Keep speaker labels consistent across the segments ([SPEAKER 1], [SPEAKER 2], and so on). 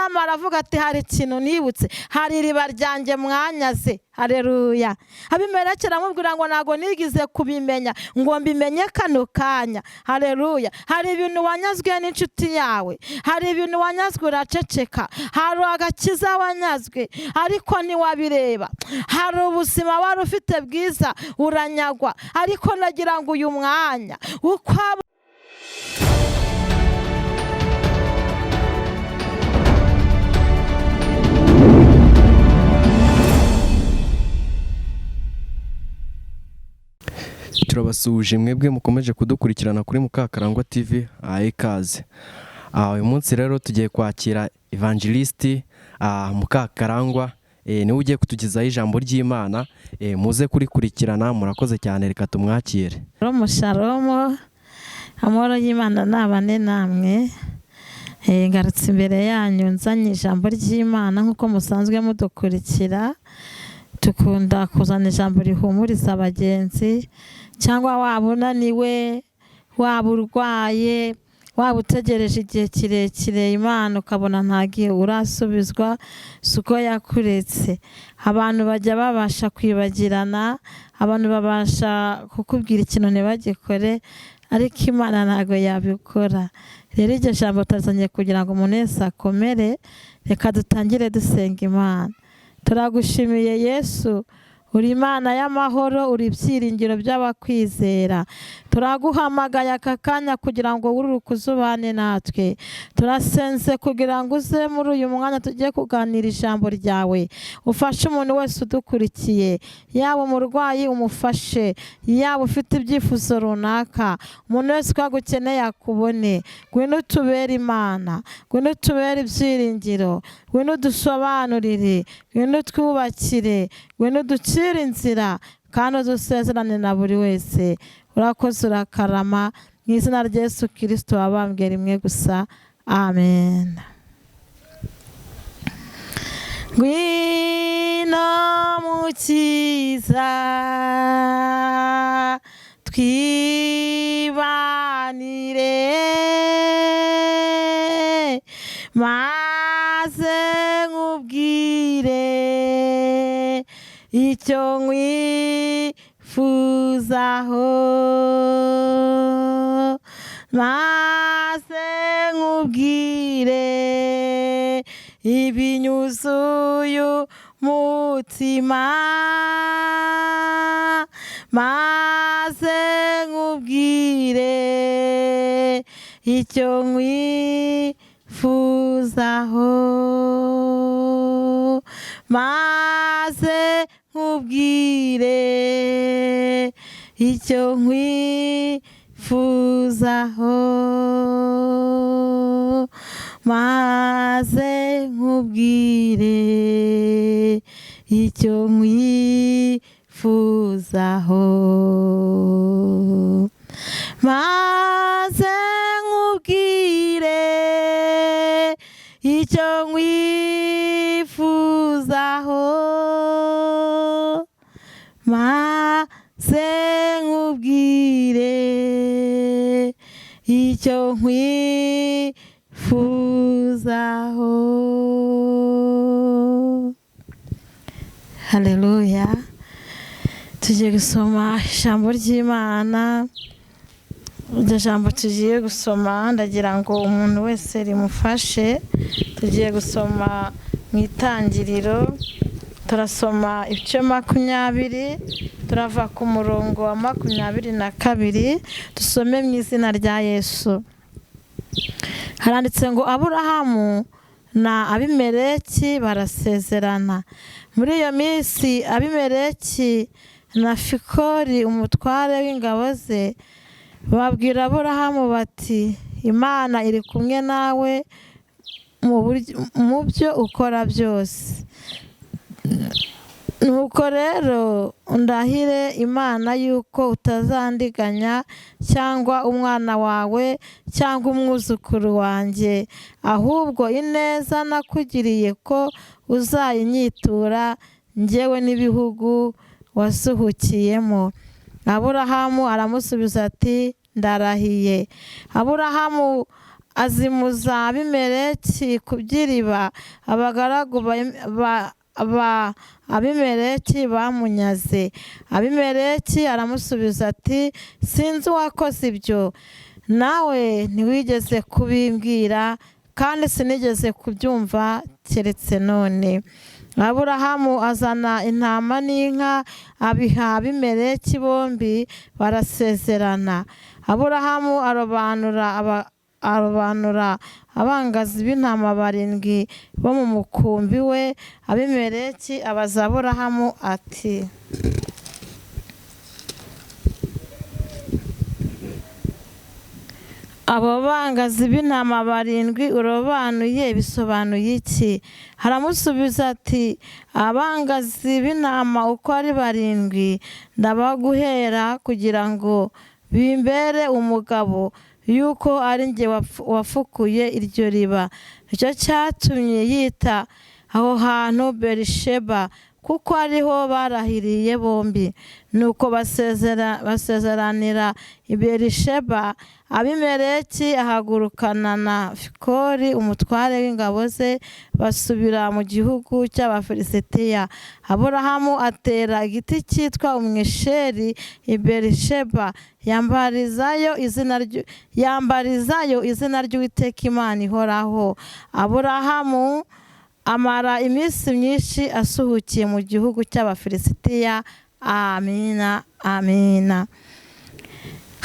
[SPEAKER 1] Aburahamu aravuga ati hari ikintu nibutse, hari iriba ryanjye mwanyaze. Haleluya. Abimeleki aramubwira ngo ntago nigize kubimenya ngo mbimenye kano kanya. Haleluya. Hari ibintu wanyazwe n'inshuti yawe, hari ibintu wanyazwe uraceceka, hari agakiza wanyazwe ariko ntiwabireba, hari ubuzima wari ufite bwiza uranyagwa, ariko nagira ngo uyu mwanya uko
[SPEAKER 2] Turabasuhuje mwebwe mukomeje kudukurikirana kuri Mukakarangwa TV, ahaye ikaze. Uyu munsi rero tugiye kwakira Evangelist Mukakarangwa, niwe ugiye kutugezaho ijambo ry'Imana, muze kurikurikirana. Murakoze cyane, reka tumwakire.
[SPEAKER 1] Shalom shalom, amahoro y'Imana nabane namwe. Ngarutse imbere yanyu nzanye ijambo ry'Imana nk'uko musanzwe mudukurikira. Dukunda kuzana ijambo rihumuriza abagenzi, cyangwa waba unaniwe, waba urwaye, waba utegereje igihe kirekire Imana ukabona ntagiye urasubizwa, si uko yakuretse. Abantu bajya babasha kwibagirana, abantu babasha kukubwira ikintu ntibagikore, ariko Imana ntabwo yabikora. Rero iryo jambo tazanye kugira ngo umuntu wese akomere. Reka dutangire dusenga Imana. Turagushimiye Yesu, uri Imana y'amahoro, uri ibyiringiro by'abakwizera. Turaguhamagaye aka kanya kugira ngo wururuke uzubane natwe. Turasenze kugira ngo uze muri uyu mwanya tugiye kuganira ijambo ryawe, ufashe umuntu wese udukurikiye, yaba umurwayi umufashe, yaba ufite ibyifuzo runaka, umuntu wese uko agukeneye akubone. Ngwino utubere Imana, ngwino utubere ibyiringiro, ngwino udusobanurire, ngwino utwubakire, ngwino uducire inzira, kandi udusezerane na buri wese. Urakoze, urakarama, mu izina rya Yesu Kristo wabambwe rimwe gusa, amen. Ngwino mukiza twibanire, maze nkubwire icyo nkwifuzaho, maze nkubwire ibinyuzuye umutima, maze nkubwire icyo nkwifuzaho, maze nkubwire icyo nkwifuzaho, maze nkubwire icyo nkwifuzaho, maze nkubwire icyo nkwifuzaho, maze nkubwire icyo nkwifuzaho. Haleluya. Tugiye gusoma ijambo ry'Imana. Iryo jambo tugiye gusoma ndagira ngo umuntu wese rimufashe. Tugiye gusoma mu Itangiriro, turasoma ibice 20, turava ku murongo wa 22, dusome mu izina rya Yesu. Haranditse ngo Aburahamu na Abimeleki barasezerana. Muri iyo minsi Abimeleki na Fikori umutware w'ingabo ze babwira Aburahamu bati Imana iri kumwe nawe mu byo ukora byose. Nuko rero undahire Imana yuko utazandiganya cyangwa umwana wawe cyangwa umwuzukuru wanjye, ahubwo ineza nakugiriye ko uzayinyitura njyewe n'ibihugu wasuhukiyemo. Aburahamu aramusubiza ati ndarahiye. Aburahamu Azimuza Abimeleki ku by'iriba abagaragu ba Abimeleki bamunyaze. Abimeleki aramusubiza ati sinzi uwakoze ibyo, nawe ntiwigeze kubimbwira kandi sinigeze kubyumva keretse none. Aburahamu azana intama n'inka abiha Abimeleki, bombi barasezerana. Aburahamu arobanura abangazi b'intama 7 bo mu mukumbi we. Abimeleki abaza Aburahamu ati abo bangazi b'intama 7 urobanuye bisobanuye iki? Aramusubiza ati abangazi b'intama uko ari 7 ndabaguhera kugira ngo bimbere umugabo yuko ari njye wafukuye iryo riba. Nicyo cyatumye yita aho hantu Berisheba, kuko ariho barahiriye bombi. Nuko basezeranira i Berisheba. Abimeleki ahagurukana na Fikoli umutware w'ingabo ze, basubira mu gihugu cy'Abafilisitiya. Aburahamu atera igiti cyitwa umwesheri i Berisheba, yambarizayo izina ry'Uwiteka Imana ihoraho. Aburahamu amara iminsi myinshi asuhukiye mu gihugu cy'Abafilisitiya. Amina, amina.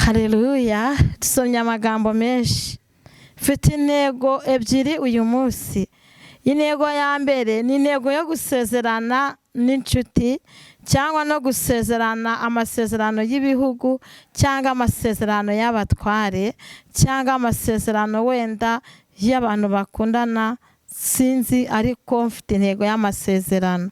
[SPEAKER 1] Haleluya. Dusomye amagambo menshi. Mfite intego 2 uyu munsi. Intego ya mbere ni intego yo gusezerana n'inshuti, cyangwa no gusezerana amasezerano y'ibihugu, cyangwa amasezerano y'abatware, cyangwa amasezerano wenda y'abantu bakundana, sinzi, ariko mfite intego y'amasezerano.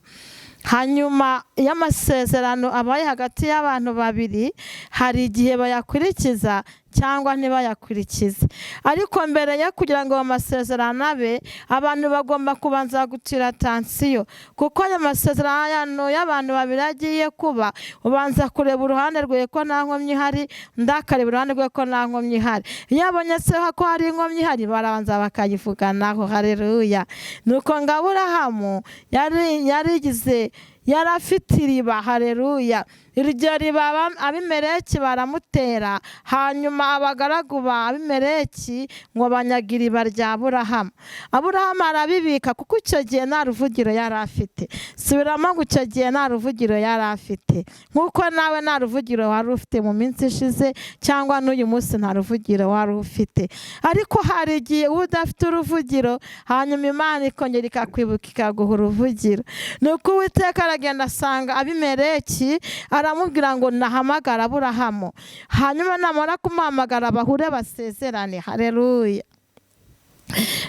[SPEAKER 1] Hanyuma y'amasezerano abaye hagati y'abantu babiri, hari igihe bayakurikiza cyangwa ntibayakurikize. Ariko mbere yo kugira ngo amasezerano abe, abantu bagomba kubanza gutira tansiyo, kuko ayo masezerano y'abantu babiri agiye kuba, ubanza kureba uruhande rwe ko nta nkomyi ihari, undi akareba uruhande rwe ko nta nkomyi ihari. Iyo abonetse ko hari inkomyi ihari, barabanza bakayivuganaho. Haleluya. Nuko ngo Aburahamu yarigize yari afite iriba. Haleluya. Iryo riba Abimeleki baramutera, hanyuma abagaragu ba Abimeleki ngo banyaga iriba rya Aburahamu. Aburahamu arabibika, kuko icyo gihe nta ruvugiro yari afite. Subiramo ngo icyo gihe nta ruvugiro yari afite, nk'uko nawe nta ruvugiro wari ufite mu minsi ishize, cyangwa n'uyu munsi nta ruvugiro wari ufite. Ariko hari igihe uba udafite uruvugiro, hanyuma Imana ikongera ikakwibuka ikaguha uruvugiro. Nuko Uwiteka aragenda asanga Abimeleki, aramubwira ngo nahamagara Aburahamu, hanyuma namara kumuhamagara bahure basezerane. Haleluya.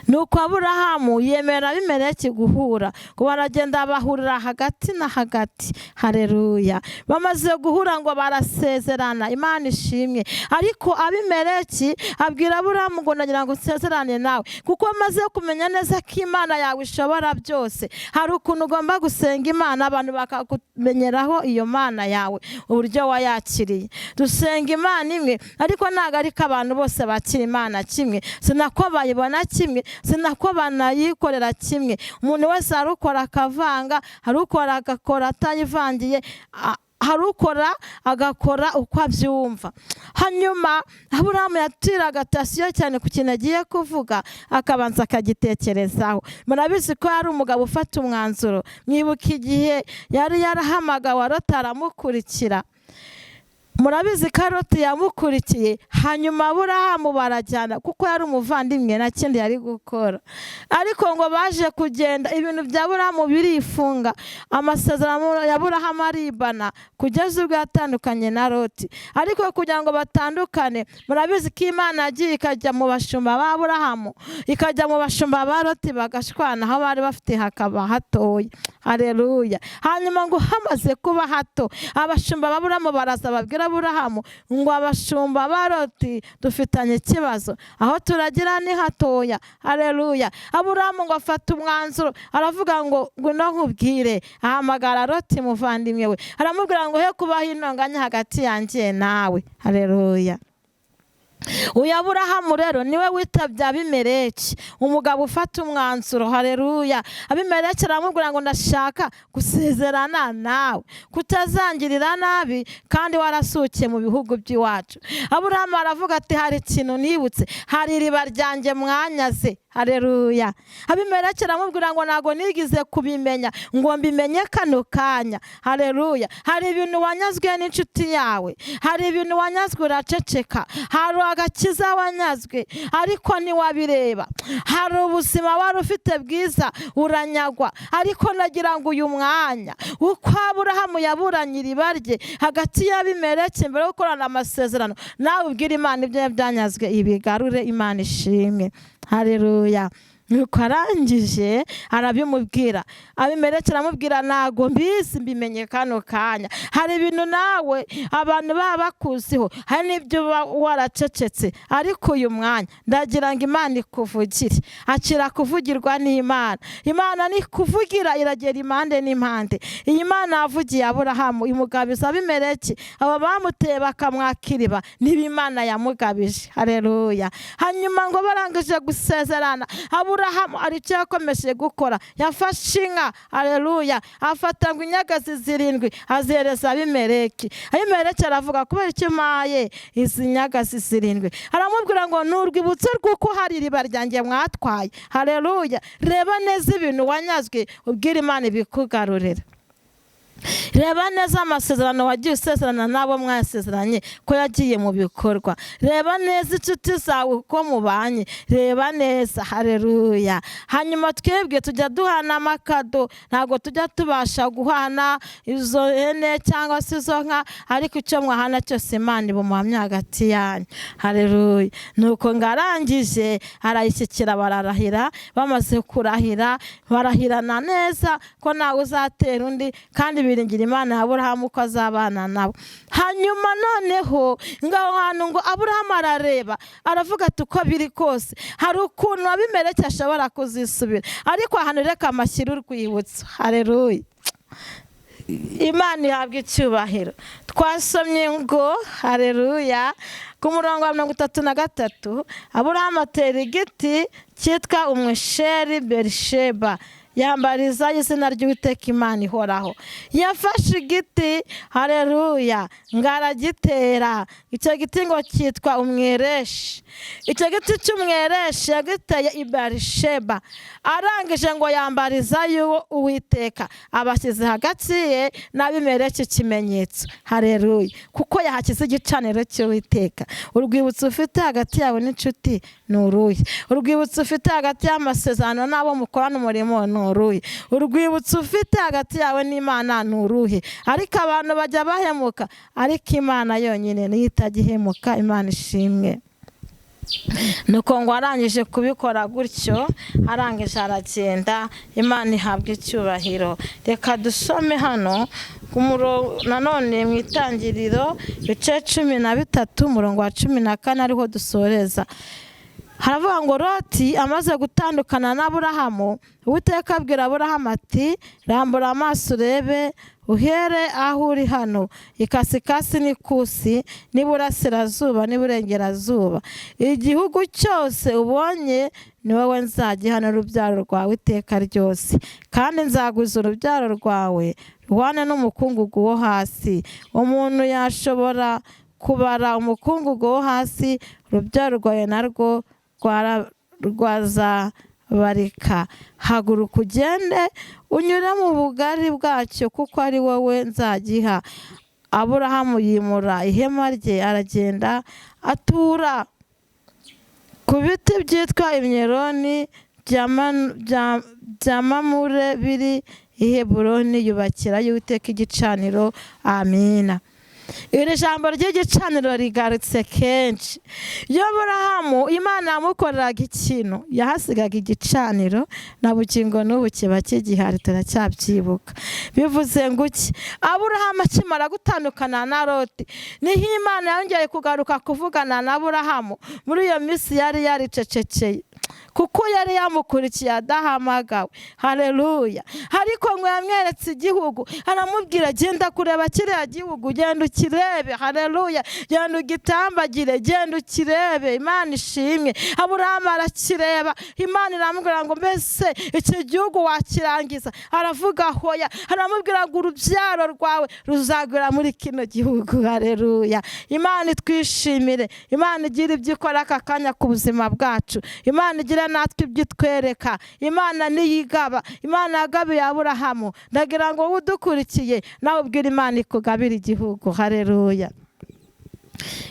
[SPEAKER 1] Nuko Aburahamu yemera Abimeleki guhura, ngo baragenda bahurira hagati na hagati. Haleluya. Bamaze guhura ngo barasezerana. Imana ishimwe. Ariko Abimeleki abwira Aburahamu ngo nagira ngo nsezerane nawe, kuko amaze kumenya neza ko Imana yawe ishobora byose. Hari ukuntu ugomba gusenga Imana abantu bakakumenyeraho iyo Mana yawe uburyo wayakiriye. Dusenga Imana imwe, ariko ntabwo ariko abantu bose bakira Imana kimwe, sinako bayibona kimwe, sinako banayikorera kimwe. Umuntu wese arukora akavanga, arukora agakora atayivangiye, harukora agakora uko abyumva. Hanyuma Aburahamu yatiraga tasiyo cyane ku kintu agiye kuvuga, akabanza akagitekerezaho. Murabizi ko yari umugabo ufata umwanzuro. Mwibuka igihe yari yarahamagawe Loti aramukurikira. Murabizi ko Loti yamukurikiye, hanyuma Aburahamu barajyana, kuko yari umuvandimwe nta kindi yari gukora. Ariko ngo baje kugenda, ibintu bya Aburahamu birifunga, amasezerano ya Aburahamu aribana kugeza ubwo yatandukanye na Loti. Ariko kugira ngo batandukane, murabizi ko Imana yagiye ikajya mu bashumba ba Aburahamu, ikajya mu bashumba ba Loti, bagashwana, aho bari bafite hakaba hatoya. Haleluya. Hanyuma ngo hamaze kuba hato, abashumba ba Aburahamu baraza babwira Aburahamu ngo abashumba ba Loti dufitanye ikibazo, aho turagira ni hatoya. Haleluya. Aburahamu ngo afata umwanzuro, aravuga ngo ngwino nkubwire. Ahamagara Loti muvandimwe we, aramubwira ngo he kubaho intonganya hagati yanjye nawe. Haleluya. Uyu Aburahamu rero niwe witabye Abimeleki, umugabo ufata umwanzuro. Hareruya. Abimeleki aramubwira ngo ndashaka gusezerana nawe kutazangirira nabi kandi warasukiye mu bihugu by'iwacu. Aburahamu aravuga ati hari ikintu nibutse, hari iriba ryanjye mwanyaze. Hareruya. Abimeleki aramubwira ngo ntabwo nigize kubimenya ngo mbimenye kano kanya. Hareruya. Hari ibintu wanyazwe n'inshuti yawe, hari ibintu wanyazwe uraceceka, hari agakiza wanyazwe ariko ntiwabireba, hari ubuzima wari ufite bwiza uranyagwa. Ariko nagira ngo uyu mwanya uko Aburahamu yaburanye iriba rye hagati y'Abimeleki mbere yo gukorana amasezerano, nawe ubwire Imana ibyo byanyazwe ibigarure. Imana ishimwe. Hareruya. Nuko arangije arabimubwira. Abimeleki aramubwira ntago mbizi, mbimenye kano kanya. Hari ibintu nawe abantu baba bakuziho, hari n'ibyo uba waracecetse, ariko uyu mwanya ndagira ngo Imana ikuvugire. Akira kuvugirwa n'Imana. Imana nikuvugira iragera impande n'impande. Iyi Mana yavugiye Aburahamu imugabiza Abimeleki, abo bamuteye bakamwaka iriba niba Imana yamugabije. Hareruya. Hanyuma ngo barangije gusezerana, Aburahamu hari icyo yakomeje gukora. Yafashe inka, hareruya, afata ngo inyagazi 7 azihereza Abimeleki. Abimeleki aravuga kubera icyo umpaye izi nyagazi 7? Aramubwira ngo ni urwibutso rw'uko hari iriba ryanjye mwatwaye. Hareruya. Reba neza ibintu wanyazwe, ubwire Imana ibikugarurira. Reba neza amasezerano wagiye usezerana n'abo mwasezeranye ko yagiye mu bikorwa. Reba neza inshuti zawe uko mubanye, reba neza. Hareruya. Hanyuma twebwe tujya duhana amakado, ntabwo tujya tubasha guhana izo hene cyangwa se izo nka, ariko icyo mwahana cyose Imana iba umuhamya hagati yanyu. Hareruya. Nuko ngo arangije arayishyikira, bararahira. Bamaze kurahira barahirana neza ko ntawe uzatera undi, kandi biringira Imana ya Aburahamu ko azabana nabo. Hanyuma noneho ngaho hantu ngo Aburahamu arareba aravuga ati uko biri kose hari ukuntu Abimeleki ashobora kuzisubira, ariko ahantu reka amashyira urwibutso. Hareruya. Imana ihabwa icyubahiro. Twasomye ngo hareruya ku murongo wa 33, Aburahamu atera igiti cyitwa umwesheri Berisheba, yambariza izina ry'Uwiteka Imana ihoraho. Yafashe igiti, hareruya, ngo aragitera. Icyo giti ngo cyitwa umwereshi. Icyo giti cy'umwereshi yagiteye i Berisheba. Arangije ngo yambariza y'uwo Uwiteka, abashyize hagati ye n'Abimeleki ikimenyetso. Hareruya. Kuko yahashyize igicaniro cy'Uwiteka. Urwibutso ufite hagati yawe n'inshuti ni uruhe? Urwibutso ufite hagati y'amasezerano n'abo mukorana umurimo ni uruhe? Urwibutso ufite hagati yawe n'Imana ni uruhe? Ariko abantu bajya bahemuka, ariko Imana yonyine niyo itajya ihemuka. Imana ishimwe. Nuko ngo arangije kubikora gutyo, arangije aragenda. Imana ihabwa icyubahiro. Reka dusome hano nanone mu Itangiriro ibice 13 umurongo wa 14 ariho dusoreza. Haravuga ngo Loti amaze gutandukana n'Aburahamu, Uwiteka abwira Aburahamu ati rambura amaso urebe uhere aho uri hano ikasikasi n'ikusi n'iburasirazuba n'iburengerazuba, igihugu cyose ubonye ni wowe nzagiha n'urubyaro rwawe iteka ryose, kandi nzaguza urubyaro rwawe ruhwane n'umukungugu wo hasi. Umuntu yashobora kubara umukungugu wo hasi, urubyaro rwawe narwo rwazabarika. Haguruka ugende unyure mu bugari bwacyo, kuko ari wowe nzagiha. Aburahamu yimura ihema rye aragenda atura ku biti byitwa imyeroni bya Mamure biri i Heburoni, yubakira Uwiteka igicaniro. Amina. Iri jambo ry'igicaniro rigarutse kenshi. Iyo Aburahamu Imana yamukoreraga ikintu, yahasigaga igicaniro, na bugingo n'ubu kiba kigihari, turacyabyibuka. Bivuze ngo iki? Aburahamu akimara gutandukana na Loti, niho Imana yongeye kugaruka kuvugana na Aburahamu. Muri iyo minsi yari yaricecekeye. Kuko yari yamukurikiye adahamagawe. Haleluya. Ariko ngo yamweretse igihugu, aramubwira genda kureba kiriya gihugu, genda ukirebe. Haleluya. Genda ugitambagire, genda ukirebe. Imana ishimwe. Aburahamu arakireba, Imana iramubwira ngo mbese iki gihugu wakirangiza? Aravuga hoya. Aramubwira ngo urubyaro rwawe ruzagera muri kino gihugu. Haleluya. Imana itwishimire, Imana igira ibyo ikora aka kanya ku buzima bwacu, Imana igira natwe ibyo itwereka. Imana niyigaba, Imana yagabiye Aburahamu. Ndagira ngo wowe udukurikiye nawe ubwire Imana ikugabire igihugu. Haleluya.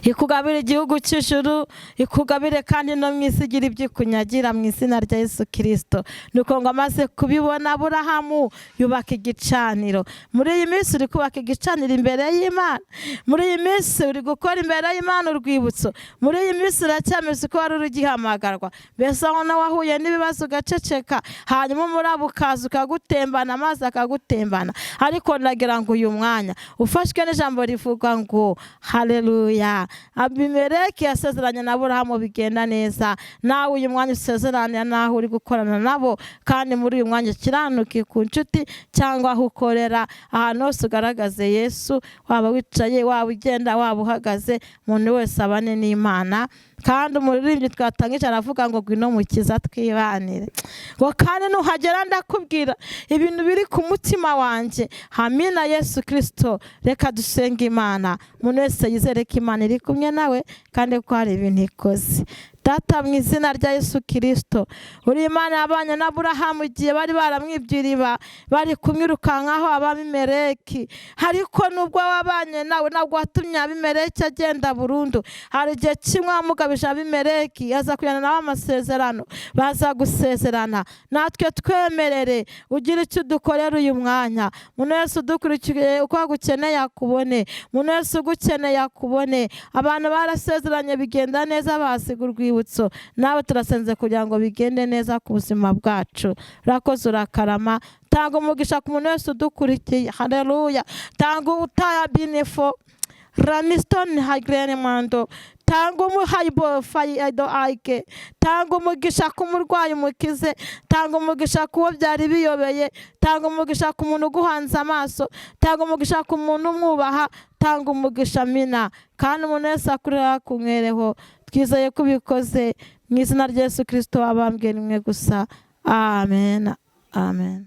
[SPEAKER 1] Ikugabire igihugu cy'ijuru, ikugabire kandi no mu isi igira ibyo ikunyagira mu izina rya Yesu Kirisito. Nuko ngo amaze kubibona Aburahamu yubaka igicaniro. Muri iyi minsi uri kubaka igicaniro imbere y'Imana, muri iyi minsi uri gukora imbere y'Imana urwibutso, muri iyi minsi uracyameze uko wari ugihamagarwa. Mbese aho nawe wahuye n'ibibazo ugaceceka, hanyuma umuraba ukaza ukagutembana, amazi akagutembana. Ariko ndagira ngo uyu mwanya ufashwe n'ijambo rivuga ngo haleluya. Abimeleki yasezeranye na Aburahamu bigenda neza, nawe uyu mwanya usezeranye naho uri gukorana nabo, kandi muri uyu mwanya ukiranuke ku nshuti cyangwa aho ukorera, ahantu hose ugaragaze Yesu, waba wicaye, waba ugenda, waba uhagaze, umuntu wese abane n'Imana. Kandi umuririmbyi twatangije aravuga ngo ngwino mukiza twibanire, ngo kandi nuhagera ndakubwira ibintu biri ku mutima wanjye. Hamina Yesu Kristo. Reka dusenge Imana, umuntu wese yizere ko Imana iri kumwe nawe kandi ko hari ibintu ikoze. Data mu izina rya Yesu Kristo, uri Imana yabanye na Aburahamu igihe bari baramwibye iriba, bari kumwirukankaho Abimeleki. Ariko nubwo wabanye nawe ntabwo watumye Abimeleki agenda burundu. Hari igihe kimwe wamugabije Abimeleki aza kujyana nawe amasezerano, baza gusezerana. Natwe twemerere ugira icyo udukorera uyu mwanya. Umuntu wese udukurikiye uko agukeneye akubone, umuntu wese ugukeneye akubone. Abantu barasezeranye bigenda neza, basiga urwibutso. Nawe turasenze kugira ngo bigende neza ku buzima bwacu. Urakoze, urakarama. Tanga umugisha ku muntu wese udukurikiye. Haleluya. Tanga utaya binefo raniston hagrene mando. Tanga umuhayibo fayido ayike. Tanga umugisha ku murwayi umukize. Tanga umugisha ku wo byari biyobeye. Tanga umugisha ku muntu uguhanze amaso. Tanga umugisha ku muntu umwubaha. Tanga umugisha mina. Kandi umuntu wese akurira kunywereho. Twizeye ko ubikoze mu izina rya Yesu Kristo wabambwe rimwe gusa. Amen. Amen.